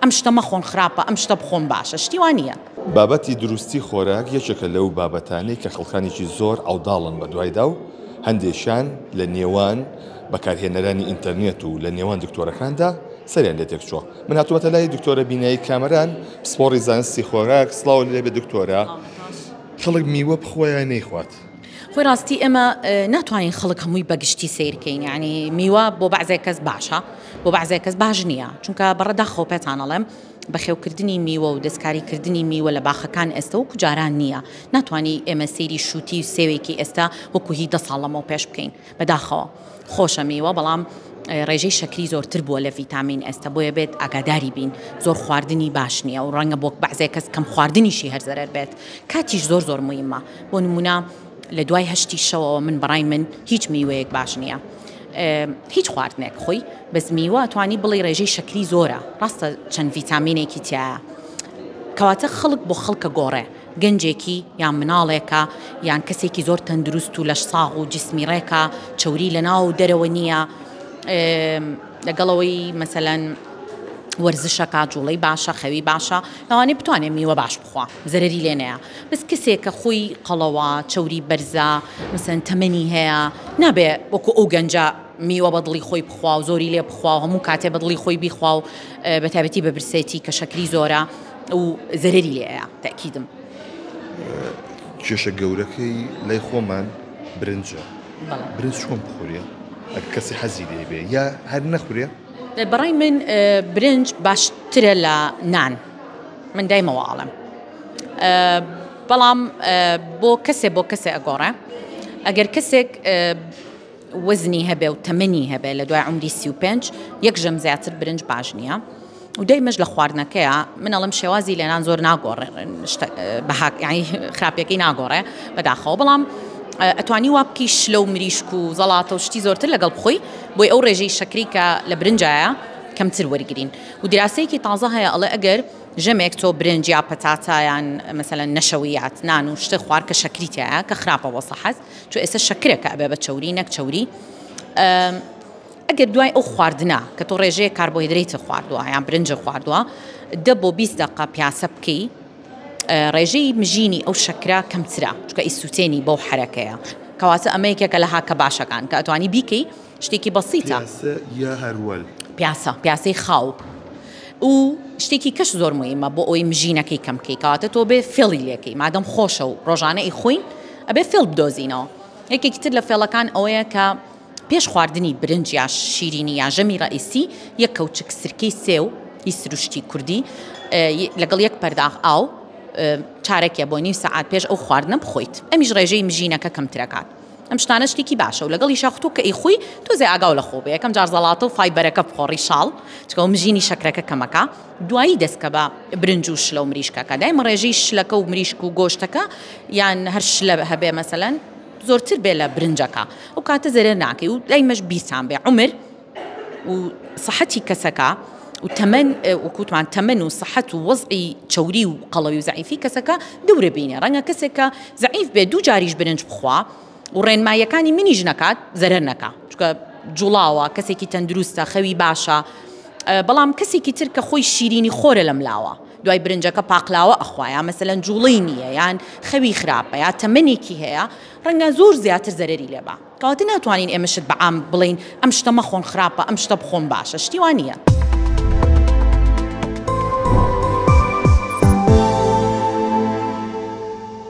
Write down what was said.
ئەم شتە مەخۆن خراپە ئەم شتە بخۆن باشە شتی وا نییە. بابەتی دروستی خۆراک یەکێکە لەو بابەتانەی کە خەڵکانێکی زۆر عەوداڵن بەدوایدا و هەندێکیان لە نێوان بەکارهێنەرانی ئینتەرنێت و لە نێوان دکتۆرەکاندا سەریان لێ تێکچووە. من هاتوومەتە لای دکتۆرە بینایی کامەران پسپۆڕی زانستی خۆراک. سڵاو لێبێ دکتۆرە. خەڵک میوە بخوا یا نەیخوات؟ خۆی ڕاستی ئێمە ناتوانین خەڵک هەمووی بەگشتی سەیرکەین یعنی میوە بۆ بەعزێک کەس باشە بۆ بەعزێک کەس باش نییە چونکە بەڕەداخەوە پێتان ئەڵێم بەخێوکردنی میوە و دەستکاریکردنی میوە لە باخەکان ئێستا وەکو جاران نییە ناتوانی ئێمە سەیری شووتی و سێوێکی ئێستا وەکو هی دە ساڵ لەمەو پێش بکەین بەداخەوە خۆشە میوە بەڵام ڕێژەی شەکری زۆرتر بووە لە ڤیتامین ئێستا بۆیە بێت ئاگاداری بین زۆر خواردنی باش نییە و ڕەنگە بۆ بەعزێک کەس کەم خواردنیشی هەر زەرەر بێت کاتیش زۆر زۆر مویمە بۆ نمونە لە دوای هەشتی شەوەوە من بەڕای من هیچ میوەیەک باش نییە هیچ خواردنێک خۆی بەس میوە توانی بڵێ ڕێژەی شەکری زۆرە ڕاستە چەند ڤیتامینێکی تایە کەواتە خەڵک بۆ خەڵکە گۆڕێ گەنجێکی یان مناڵێکە یان کەسێکی زۆر تەندروست و لەش ساغ و جسمی ڕێکە چەوری لە ناو دەرەوە نییە لەگەڵەوەی مەسەلەن وەرزشەکە جوڵەی باشە خەوی باشە لەوانەیە بتوانێت میوە باش بخوا زەرەری لێ نەیە بەس کەسێک کە خۆی قەڵەوە چەوری بەرزە مەسەن تەمەنی هەیە نابێ وەکو ئەو گەنجە میوە بە دڵی خۆی بخوا و زۆری لێ بخوا و هەموو کاتێ بە دڵی خۆی بیخوا و بەتایبەتی بە برسێتی کە شەکری زۆرە و زەرەری لێ ئەیا تەئکیدم. کێشە گەورەکەی لای خۆمان برنجە برنج چۆن بخورێ ئەگەر کەسی حەزی لێ بێ یا هەر نەخورێ؟ بەڕای من برنج باشترە لە نان من دایمە وا ئەڵێم بەڵام بۆ کەسێ بۆ کەسێ ئەگۆڕێ ئەگەر کەسێک وەزنی هەبێ و تەمەنی هەبێ لە دوای عمری 35 یەک ژەم زیاتر برنج باش نییە و دایمەش لە خواردنەکەیە من ئەڵم شێوازی لێنان زۆر ناگۆڕێ بەها یعنی خراپیەکەی ناگۆڕێ بەداخەوە بەڵام ئەتوانی وا بکەی شلە و مریشک و زەڵاتە و شتی زۆرتر لەگەڵ بخۆی بۆی ئەو ڕێژەی شەکری کە لە برنجایە کەمتر وەرگین و دیراسەیەکی تازە هەیە ئەڵێ ئەگەر ژەمێک تۆ برنج یا پەتاتە یان مەسەلەن نەشەویات نان و شتێک خوارد کە شەکری تایە کە خراپە بۆ سەحەت چۆ ئێستا شەکرە کە ئەبێ بە چەوری نەک چەوری ئەگەر دوای ئەو خواردنە کە تۆ ڕێژەیەک کاربۆهیدرەیتت خواردووە یان برنجت خواردووە دە بۆ 20 دەقە پیاسە بکەی ڕێژەی مژینی ئەو شەکرە کەمترە چونکە ئیسووتێنی بەو حەرەکەیە کەواتە ئەمە یەکێکە لە هاکە باشەکان کە ئەتوانی بیکەی شتێکی بەسیتە. پیاسە یا هەروەل؟ پیاسە، پیاسەی خاو و شتێکی کەش زۆر مویمە بۆ ئەوەی مژینەکەی کەم بکەی کەواتە تۆ بێ فێڵی لێکەی مادەم خۆشە و ڕۆژانە ئیخۆین ئەبێ فێڵ بدۆزینەوە یەکێکی تر لە فێڵەکان ئەوەیە کە پێش خواردنی برنج یا شیرینی یا ژەمی ڕەئیسی یەک کەوچک سرکەی سێو ی سروشتی کوردی لەگەڵ یەک پەرداخ ئاو چارەکێ بۆ نیو سەعات پێش ئەو خواردنە بخۆیت ئەمیش ڕێژەی مژینەکە کەمترەکات ئەم شتانە شتێکی باشە و لەگەڵیشا تۆ کە ئەیخۆی تۆزێ ئاگاو لە خۆ بێ یەکەم جار زەڵاتە و فایبەرەکە بخۆ ڕیشاڵ چکە و مژینی شەکرەکە کەمەکە دوایی دەستکە بە برنج و شلە و مریشکەکە دایمە ڕێژەی شلەکە و مریشک و گۆشتەکە یان هەر شلە هەبێ مەسەلەن زۆرتر بێ لە برنجەکە ئەو کاتە زەرەر ناکەی و دایمەش بیرتان بێ عومر و سەحەتی کەسەکە و تەمەن وەکوتمان تەمەن و سەحەت و وەزعی چەوری و قەڵەوی و زەعیفی کەسەکە دەورە بینێ ڕەنگە کەسێک کە زەعیف بێ دوو جاریش برنج بخوا و ڕێنماییەکانی منیش نەکات زەرەر نەکا چونکە جوڵاوە کەسێکی تەندروستە خەوی باشە بەڵام کەسێکی تر کە خۆی شیرینی خۆرە لەم لاوە دوای برنجەکە پاقلاوە ئەخوا یا مەسەلەن جوڵەی نییە یان خەوی خراپە یا تەمەنێکی هەیە ڕەنگە زۆر زیاتر زەرەری لێ با کەواتە ناتوانین ئێمە شت بە عام بڵێین ئەم شتە مەخۆن خراپە ئەم شتە بخۆن باشە شتی وا نییە.